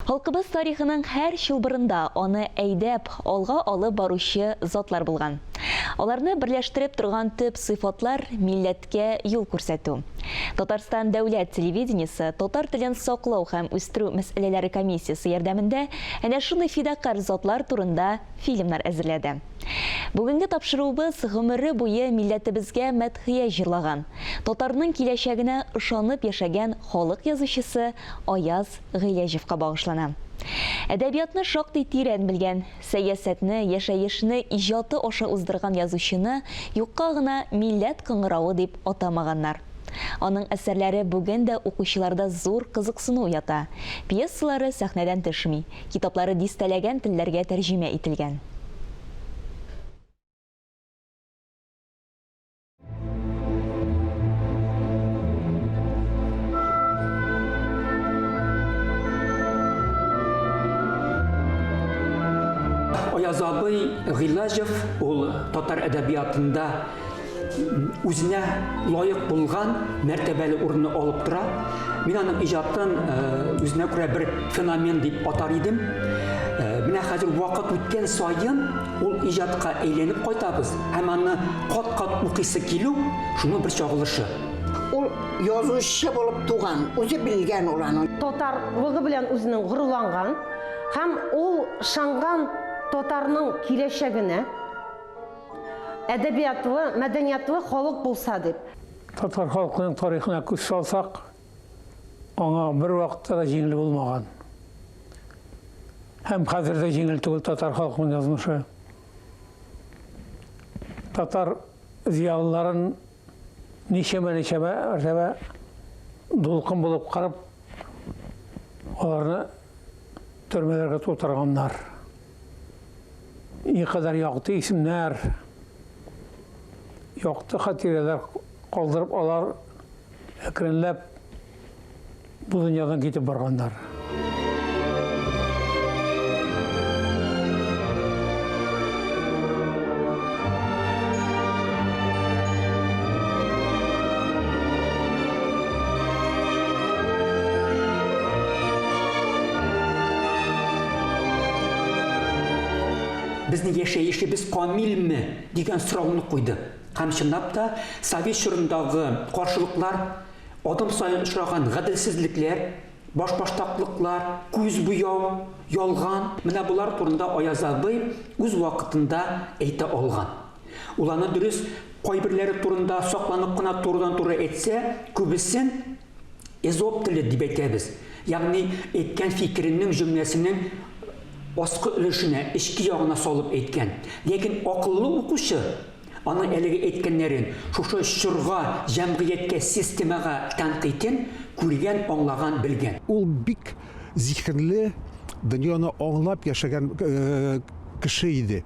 Халкыбыз тарихының һәр чылбырында аны әйдәп, алга алып баручы затлар булган. Аларны берләштереп торган төп сыйфатлар, милләткә юл күрсәтү. Татарстан дәүләт телевидениесе татар телен саклау һәм үстерү мәсьәләләре комиссиясе ярдәмендә әнә шундый фидакарь затлар турында фильмнар әзерләде. Бүгенге тапшыруыбыз гомере буе милләтебезгә мәдхия җырлаган, татарның киләчәгенә ышанып яшәгән халык язучысы Аяз Гыйләҗевка багышлана. Әдәбиятны шактый тирән белгән, сәясәтне, яшәешне иҗаты аша уздырган язучыны юкка гына милләт кыңгыравы дип атамаганнар. Аның әсәрләре бүген дә укучыларда зур кызыксыну уята. Пьесалары сәхнәдән төшми, китаплары дистәләгән телләргә тәрҗемә ителгән. Аяз абый Гыйләҗев ул татар әдәбиятында үзенә лаек булган мәртәбәле урынны алып тора. Мин аның иҗатын э, үзенә күрә бер феномен дип атар идем. Э, менә хәзер вакыт үткән саен ул иҗатка әйләнеп кайтабыз һәм аны кат-кат укыйсы килү шуның бер чагылышы. Ул язучы булып туган, үзе белгән ул аны. Татарлыгы белән үзенең горурланган һәм ул ышанган татарның киләчәгенә, әдәбиятлы, мәдәниятлы халык булса дип. Татар халкының тарихына күз салсак, аңа бервакытта да җиңел булмаган. Һәм хәзер дә җиңел түгел татар халкының язмышы. Татар зыялыларын ничәмә-ничәмә мәртәбә дулкын булып кырып, аларны төрмәләргә тутырганнар. Никадәр якты исемнәр, якты хатирәләр калдырып алар әкренләп бу дөньядан китеп барганнар. Безнең яшәешебез камилме дигән сорауны куйды. Һәм чынлап та совет чорындагы каршылыклар, адым саен очраган гаделсезлекләр, башбаштаклыклар, күз буяу, ялган, менә болар турында Аяз абый үз вакытында әйтә алган. Ул аны дөрес кайберләре турында сакланып кына турыдан-туры әйтсә, күбесен Эзоп теле дип әйтәбез. Ягъни әйткән фикеренең җөмләсенең аскы өлешенә, эчке ягына салып әйткән. Ләкин акыллы укучы аның әлеге әйткәннәрен шушы чорга, җәмгыятькә, системага тәнкыйтен күргән, аңлаган, белгән. Ул бик зиһенле, дөньяны аңлап яшәгән кеше иде.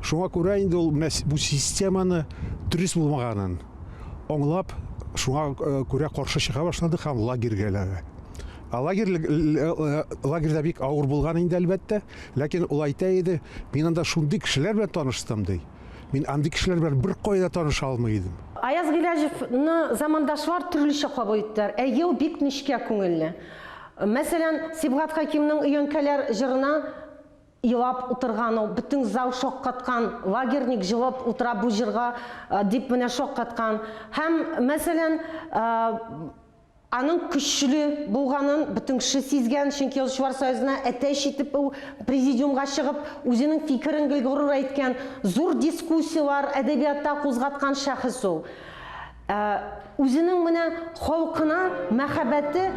Шуңа күрә инде ул менә бу системаны дөрес булмаганын аңлап, шуңа күрә каршы чыга башлады һәм лагерьгә эләгә. Ә лагерь, лагерьда бик авыр булган инде, әлбәттә, ләкин ул әйтә иде, мин анда шундый кешеләр белән таныштым, ди. Мин андый кешеләр белән беркая да таныша алмый идем. Аяз Гыйләҗевны замандашлар төрлечә кабул иттеләр. Әйе, ул бик нечкә күңелле. Мәсәлән, Сибгат Хәкимнең Өянкәләр җырына Елап утырган ул, бөтен зал шаккаткан, лагерник җылап утыра бу җырга, дип менә шаккаткан. Һәм, мәсәлән, аның көчле булганын бөтен кеше сизгән, чөнки Язучылар союзына әтәч итеп ул президиумга чыгып, үзенең фикерен гел горур әйткән, зур дискуссияләр әдәбиятта кузгаткан шәхес ул. Ә үзенең менә халкына мәхәббәте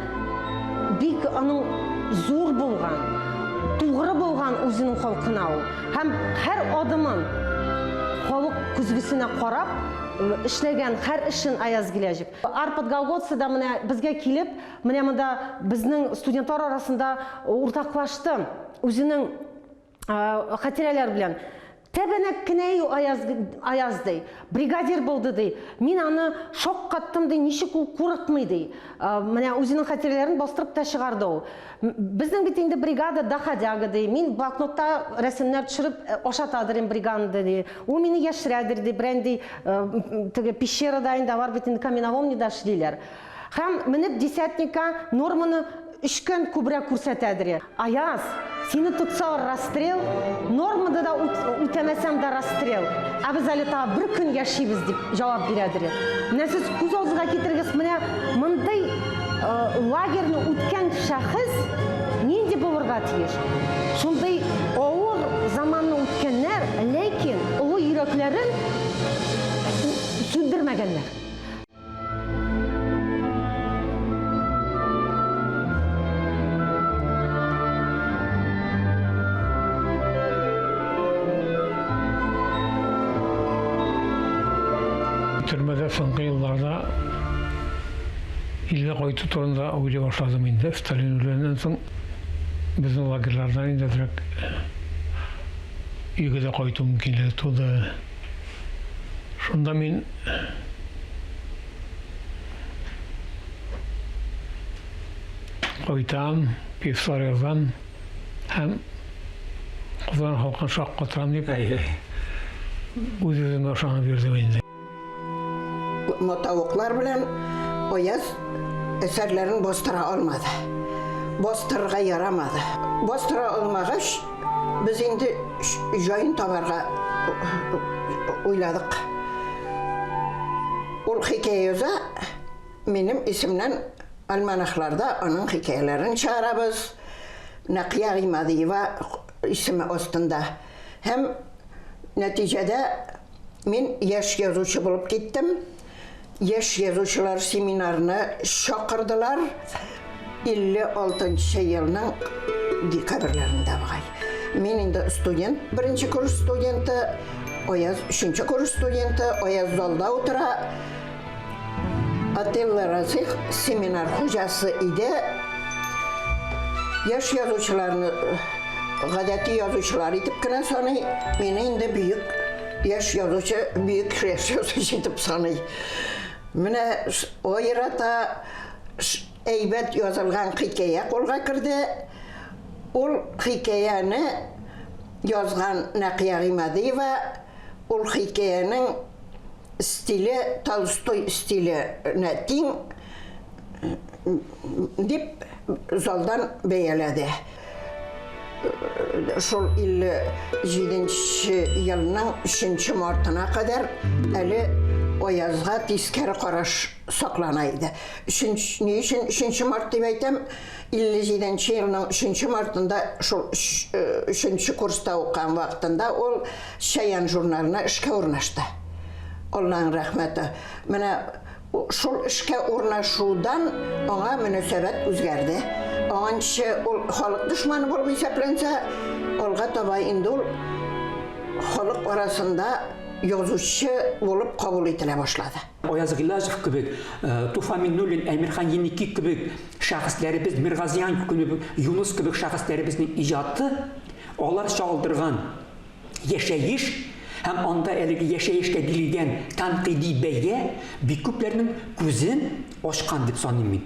бик аның зур булган, тугры булган үзенең халкына ул. Һәм һәр адымын халык көзгесенә карап эшләгән һәр эшен Аяз Гиләҗев. Арпад Галгоци да менә безгә килеп, менә монда безнең студентлар арасында уртаклашты үзенең хатирәләр белән. Тәбәнәк кенә Аяз, Аяз ди, бригадир булды ди. Мин аны шаккаттым ди, ничек ул курыкмый ди. Менә үзенең хатирәләрен бастырып та чыгарды ул. Безнең бит инде бригада доходяга ди. Мин блокнотта рәсемнәр төшереп ашатадыр инде бригаданы ди. Ул мине яшерәдер ди, берәнди теге пещерада инде алар бит инде каменоломняда эшлиләр. Һәм менеп десятникка норманы. Өч көн күбрәк күрсәтәдер. Аяз, сине тотсалар расстрел, нормада да үтәмәсәң дә расстрел. Ә без әле тагы бер көн яшибез, дип җавап бирәдер. Менә сез күз алдыгызга китерегез, менә мондый лагерьны үткән шәхес нинди булырга тиеш? Шундый авыр заманны үткәннәр, ләкин олы йөрәкләрен сүндермәгәннәр. Төрмәдә соңгы елларда илгә кайту турында уйлый башладым инде. Сталин үлгәннән соң безнең лагерьлардан инде әзрәк өйгә дә кайту мөмкинлеге туды. Шунда мин кайтам, пьесалар язам һәм Казан халкын шаккатырам дип үз-үземә ышанып йөрдем инде. Матавыклар белән Аяз әсәрләрен бастыра алмады. Бастырырга ярамады. Бастыра алмагач, Без инде җаен табарга уйладык. Ул хикәя яза, минем исемнән альманахларда аның хикәяләрен чыгарабыз. Нәкыя Гыймадиева исеме астында. Һәм нәтиҗәдә мин яшь язучы булып киттем. Яшь язучылар семинарына чакырдылар. 56 нчы елның декабрьләрендә бугай. Мин инде студент, беренче курс студенты, Аяз өченче курс студенты, Аяз залда утыра. Отелло Расих семинар хуҗасы иде. Яшь язучыларны гадәти язучылар итеп кенә саный. Мине инде бөек Яшь язучы бөек яшь язучы итеп саный. Менә аерата әйбәт язылган хикәя кулга керде. Ул хикәяне язган Нәкыя Гыймадиева, ул хикәянең стиле Толстой стиленә тиң дип залдан бәяләде. Шул 57 нче елның 3 мартына кадәр әле Аязга тискәре караш саклана иде. Өченче, ни өчен 3 март дип әйтәм? 57 нче елның 3 мартында шул 3 курста укыган вакытында ул Чаян журналына эшкә урнашты. Алланың рәхмәте. Менә Шул эшкә урнашудан аңа мөнәсәбәт үзгәрде. Аңынчы ул халык дошманы булып исәпләнсә, алга таба инде ул халык арасында язучы булып кабул ителә башлады. Аяз Гыйләҗев кебек, Туфан Миңнуллин, Әмирхан Еники кебек шәхесләребез, Миргазиян кебек, Юныс кебек шәхесләребезнең иҗаты алар чагылдырган яшәеш һәм анда әлеге яшәешкә бирелгән тәнкыйди бәя бик күпләрнең күзен ачкан дип саныйм мин.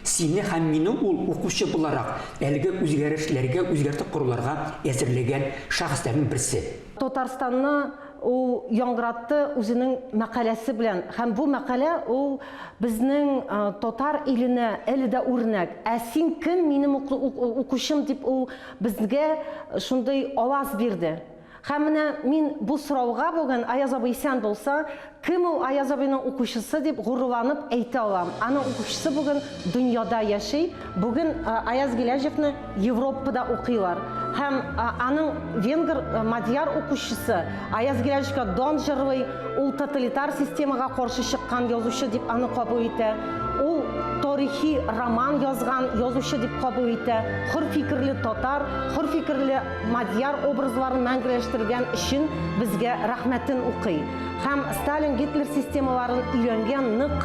Сине һәм мине ул укучы буларак әлеге үзгәрешләргә, үзгәртеп коруларга әзерләгән шәхесләрнең берсе. Татарстанны ул яңгыратты үзенең мәкаләсе белән һәм бу мәкалә ул безнең татар иленә әле дә үрнәк. Ә син кем, минем укучым дип ул Безгә шундый аваз бирде. Һәм менә мин бу сорауга бүген, Аяз абый исән булса, кем ул Аяз абыйның укучысы дип горурланып әйтә алам. Аның укучысы бүген дөньяда яши. Бүген Аяз Гиләҗевны Европада укыйлар. Һәм аның венгр, мадьяр укучысы Аяз Гиләҗевка дан җырлый, ул тоталитар системага каршы чыккан язучы дип аны кабул итә. Ул тарихи роман язган язучы дип кабул итә. Хөр фикерле татар, хөр фикерле мадьяр образларын мәңгеләштергән өчен безгә рәхмәтен укый. Һәм Сталин-Гитлер системаларын өйрәнгән нык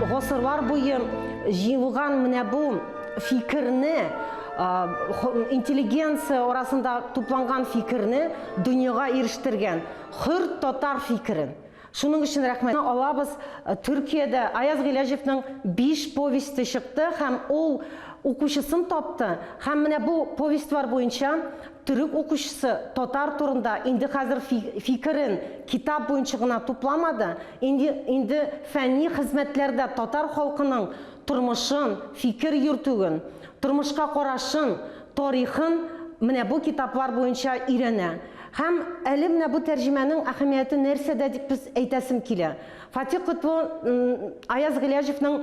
гасырлар буе җыелган менә бу фикерне, интеллигенция арасында тупланган фикерне дөньяга ирештергән хөр татар фикерен. Шуның өчен рәхмәт алабыз. Төркиядә Аяз Гыйләҗевнең биш повесте чыкты һәм ул укучысын тапты һәм менә бу повестьлар буенча төрек укучысы татар турында инде хәзер фикерен китап буенча гына тупламады, инде инде фәнни хезмәтләрдә татар халкының тормышын, фикер йөртүен, тормышка карашын, тарихын менә бу китаплар буенча өйрәнә. Һәм әле менә бу тәрҗемәнең әһәмияте нәрсәдә дип без әйтәсем килә. Фатих Котлы Аяз Гыйләҗевның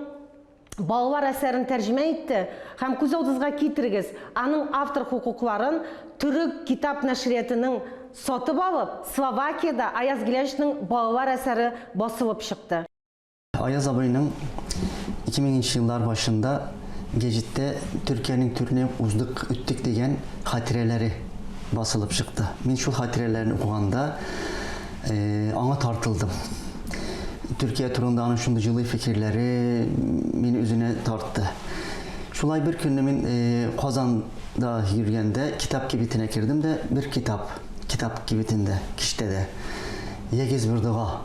балалар әсәрен тәрҗемә итте һәм күз алдыгызга китерегез, аның автор хокукларын Төрек китап нәшриятының сатып алып, Словакиядә Аяз Гыйләҗевның балалар әсәре басылып чыкты. Аяз абыйның 2000 нче еллар башында гәҗиттә Төркиянең түренә уздык, үттек дигән хатирәләре басылып чыкты. Мин шул хатирәләрне укыганда аңа тартылдым. Төркия турында аның шундый җылы фикерләре мине үзенә тартты. Шулай бер көнне мин Казанда йөргәндә китап кибетенә кердем дә, бер китап, китап кибетендә, киштәдә Ягез бер дога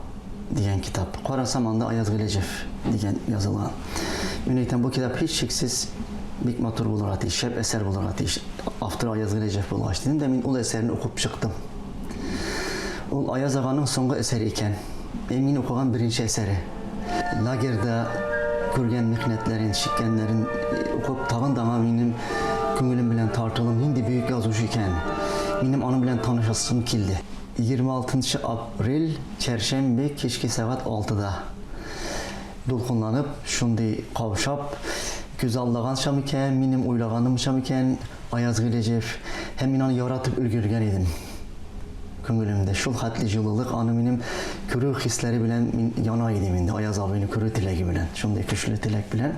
дигән китап. Карасам, анда Аяз Гыйләҗев дигән язылган. Мин әйтәм, бу китап һичшиксез бик матур булырга тиеш, шәп әсәр булырга тиеш. Авторы Аяз Гыйләҗев булгач, дидем дә мин ул әсәрне укып чыктым. Ул Аяз аганың соңгы әсәре икән. Ә мин укыган беренче әсәре. Лагерьда күргән михнәтләрен, чиккәннәрен укып, тагын да аңа минем күңелем белән тартылым, нинди бөек язучы икән. Минем аның белән танышасым килде. 26 нчы апрель, чәршәмбе, кичке сәгать алтыда. Дулкынланып, шундый каушап, күзаллаганча микән, минем уйлаганымча микән, Аяз Гыйләҗев, һәм мин аны яратып өлгергән идем. Күңелемдә шул хәтле җылылык, аны минем күрү хисләре белән мин яна идем инде, Аяз абыйны күрү теләге белән, шундый көчле теләк белән.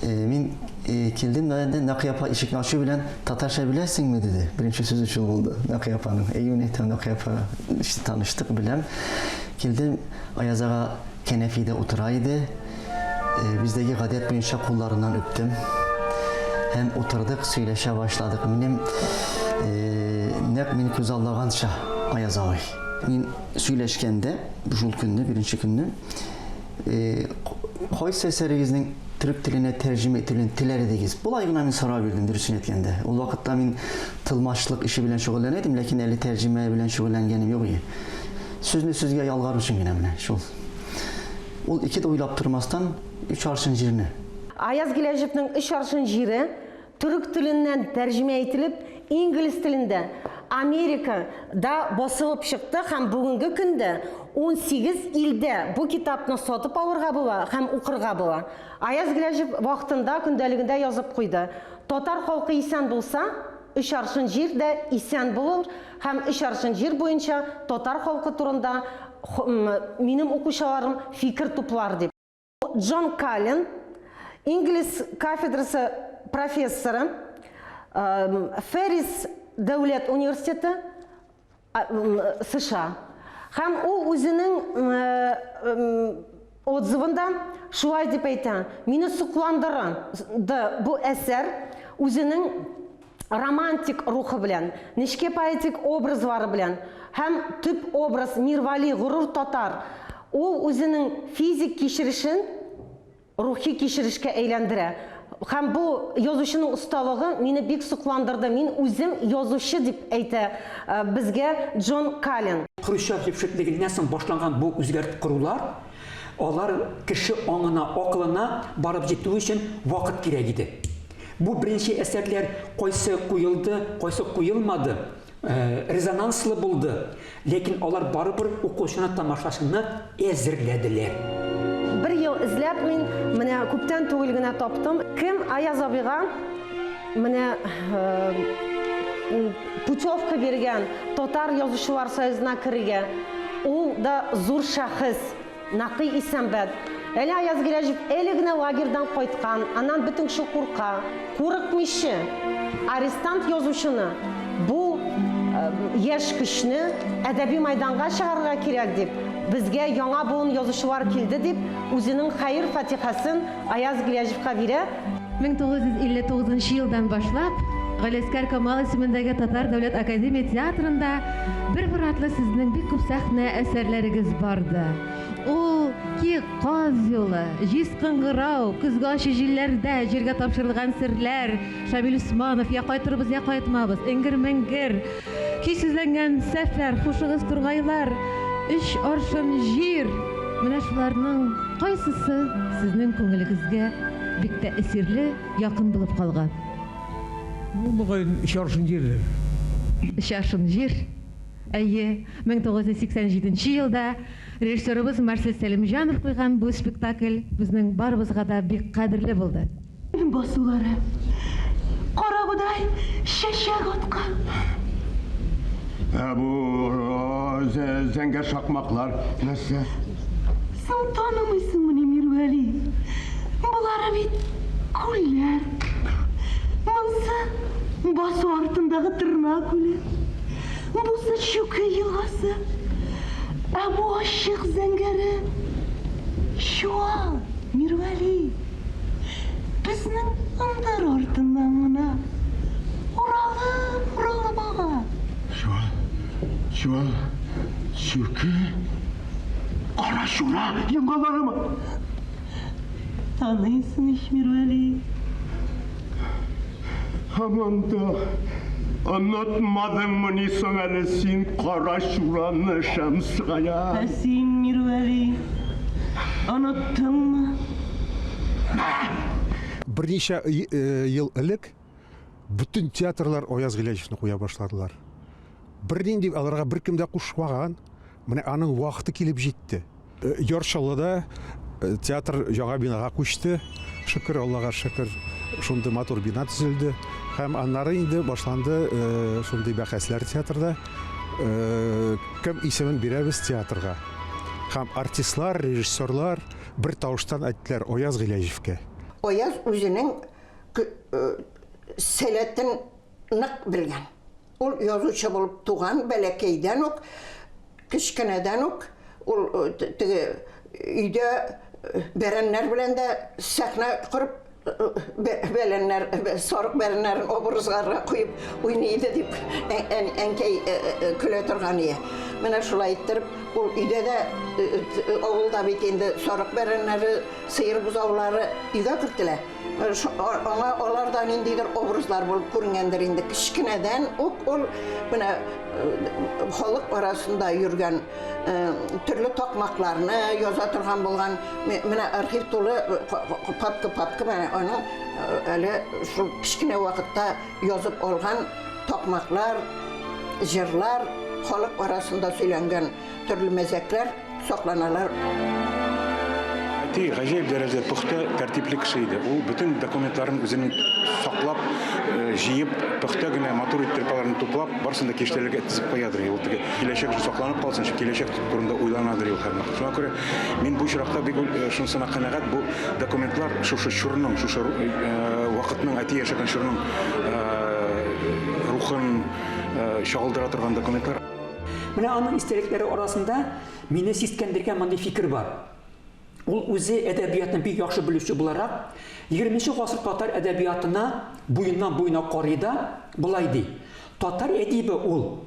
Э, мин э, килдем дә инде Нәкыя апа ишекне ачу белән татарча беләсеңме диде. Беренче сүзе шул булды Нәкыя апаның. Әйе, мин әйтәм, Нәкыя апа, таныштык, беләм. Килдем, Аяз ага кәнәфидә утыра иде. Э, бездәге гадәт буенча кулларыннан үптем. Һәм утырдык, сөйләшә башладык. Минем э, нәкъ мин күзаллаганча Аяз абый. Мин сөйләшкәндә, шул көнне, беренче көнне, э, кайсы әсәрегезнең төрек теленә тәрҗемә ителүен теләр идегез? Болай гына мин сорау бирдем, дөресен әйткәндә. Ул вакытта мин тылмачлык эше белән шөгыльләнә идем, ләкин әле тәрҗемә белән шөгыльләнгәнем юк иде. Сүзне сүзгә ялгар өчен генә менә шул. Ул ике дә уйлап тормастан, өч аршын җирне. Аяз Гыйләҗевнең Өч аршын җире төрек теленнән тәрҗемә ителеп, инглиз телендә Америка да басылып чыкты һәм бүгенге көндә 18 илдә бу китапны сатып алырга була һәм укырга була. Аяз Гыйләҗев вакытында көндәлегендә язып куйды, Татар халкы исән булса, өч аршын җир дә исән булыр һәм өч аршын җир буенча татар халкы турында минем укучыларым фикер туплар дип. Джон Каллен, инглиз кафедрасы профессоры, Феррис дәүләт университеты, США. Һәм ул үзенең отзывында шулай дип әйтә, Мине сокландырды бу әсәр үзенең романтик рухы белән, нечкә поэтик образлары белән һәм төп образ Мирвали горур татар, ул үзенең физик кичерешен рухи кичерешкә әйләндерә. Һәм бу язучының осталыгы мине бик сокландырды, мин үзем язучы, дип әйтә безгә Джон Каллен. Хрущев җепшеклегеннән соң башланган бу үзгәрт корулар, алар кеше аңына, акылына барып җитү өчен вакыт кирәк иде. Бу беренче әсәрләр кайсы куелды, кайсы куелмады, резонанслы булды, ләкин алар барыбер укучыны, тамашачыны әзерләделәр. Бер ел эзләп мин менә күптән түгел генә таптым. Кем Аяз абыйга менә путевка биргән Татар язучылар союзына керергә? Ул да зур шәхес. Нәкый Исәнбәт. Әле Аяз Гыйләҗев әле генә лагерьдан кайткан, аннан бөтен кеше курка. Курыкмыйчы! Арестант язучыны, бу яшь көчне әдәби майданга чыгарырга кирәк дип, безгә яңа буын язучылар килде дип, үзенең хәер-фатихасын Аяз Гыйләҗевка бирә. 1959 нчы елдан башлап, Галиәсгар Камал исемендәге Татар дәүләт академия театрында бер-бер артлы сезнең бик күп сәхнә әсәрләрегез барды. Ул Яки Каз юлы, Җиз кыңгырау, Көзге ачы җилләрдә, Җиргә тапшырылган серләр, Шамил Усманов, Я кайтырбыз, я кайтмабыз, Эңгер-меңгер, Көйсезләнгән сәфәр, Хушыгыз, тургайлар, Өч аршын җир. Менә шуларның кайсысы сезнең күңелегезгә бик тәэсирле, якын булып калган? Бу, мөгаен, Өч аршын җирдер. Өч аршын җир. Әйе, 1987 нче елда режиссерыбыз Марсель Сәлимҗанов куйган бу спектакль безнең барыбызга да бик кадерле булды. Басулары карабодай чәчәк аткан. Ә бу зәңгәр шакмаклар нәрсә? Соң танымыйсыңмыни, Мирвәли? Болары бит күлләр. Монсы басу артындагы Торна күле. Бусы Чүке елгасы. Ә бу ачык зәңгәре Чуал, Мирвәли. Безнең ындыр артыннан гына уралып-уралып ага. Чуал, Чуал, Чүке, Карачура елгаларымы? Таныйсың ич, Мирвәли. Һаман да онытмадыңмыни соң әле син Карачураны, Шәмсегаян? Ә син, Мирвәли, оныттыңмы? Берничә ел элек бөтен театрлар Аяз Гыйләҗевне куя башладылар. Бернинди аларга беркем дә кушмаган. Менә аның вакыты килеп җитте. Яр Чаллыда театр яңа бинага күчте. Шөкер, Аллага шөкер, шундый матур бина төзелде. Һәм аннары инде башланды шундый бәхәсләр театрда. Кем исемен бирәбез театрга? Һәм артистлар, режиссерлар бер тавыштан әйттеләр, Аяз Гыйләҗевкә. Аяз үзенең сәләтен нык белгән. Ул язучы булып туган, бәләкәйдән үк, кечкенәдән үк ул теге өйдә бәрәннәр белән дә сәхнә корып, бәләннәр, сарык бәрәннәрен образларга куеп уйный иде дип әнкәй көлә торган ие. Менә шулай иттереп, ул өйдә дә, авылда бит инде сарык бәрәннәре, сыер бозаулары өйгә кертелә. Аңа алар да ниндидер образлар булып күренгәндер инде. Кечкенәдән үк ул менә халык арасында йөргән төрле такмакларны яза торган булган. Менә архив тулы папка-папка менә аның әле шул кечкенә вакытта язып алган такмаклар, җырлар, халык арасында сөйләнгән төрле мәзәкләр. Сакланалар. Әти гаҗәеп дәрәҗәдә пөхтә, тәртипле кеше иде. Ул бөтен документларын үзенең саклап, җыеп, пөхтә генә, матур иттереп аларны туплап, барысын да киштәләргә тезеп куядыр иде. Ул теге киләчәк өчен сакланып калсын өчен, киләчәк турында уйланадыр иде ул һәрвакыт. Шуңа күрә мин бу очракта бик шунысына канәгать, бу документлар шушы чорның, шушы вакытның, әти яшәгән чорның рухын чагылдыра торган документлар. Менә аның истәлекләре арасында мине сискәндергән мондый фикер бар. Ул үзе әдәбиятны бик яхшы белүче буларак, 20 гасыр татар әдәбиятына буеннан буена карый да, болай ди. Татар әдибе ул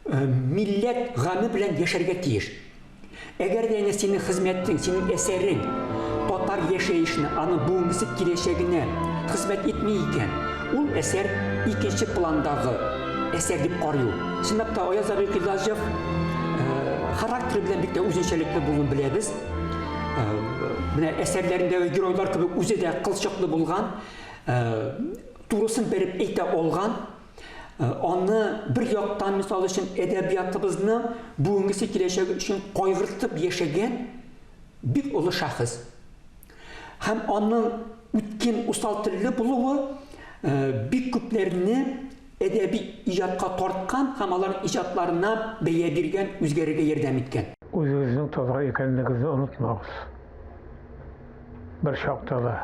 э, милләт гаме белән яшәргә тиеш. Әгәр дә әнә синең хезмәтең, синең әсәрең татар яшәешенә, аның бүгенгесе киләчәгенә хезмәт итми икән, ул әсәр икенче пландагы әсәр дип карый ул. Чынлап та Аяз абый Гыйлаҗев характеры белән бик тә үзенчәлекле булуын беләбез. Менә әсәрләрендәге геройлар кебек үзе дә кылчыклы булган, турысын бәреп әйтә алган. Аны бер яктан, мисал өчен, әдәбиятыбызның бүгенгесе киләчәге өчен кайгыртып яшәгән бик олы шәхес. Һәм аның үткен, усал телле булуы бик күпләрне әдәби иҗатка тарткан һәм аларның иҗатларына бәя биргән, үзгәрергә ярдәм иткән. Үзегезнең татар икәнлегегезне онытмагыз. Бер чакта да.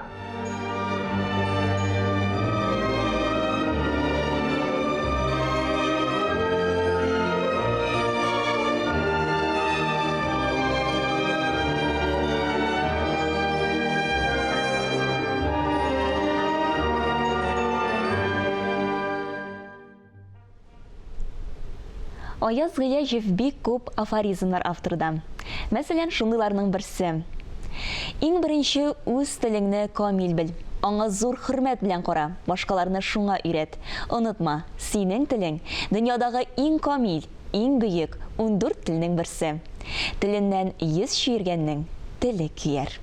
Аяз Гыйләҗев бик күп афоризмнар авторы да. Мәсәлән, шундыйларның берсе. Иң беренче үз телеңне камил бел. Аңа зур хөрмәт белән кара, башкаларны шуңа өйрәт. Онытма, синең телең, дөньядагы иң камил, иң бөек 14 телнең берсе. Теленнән йөз чөергәннең теле көяр.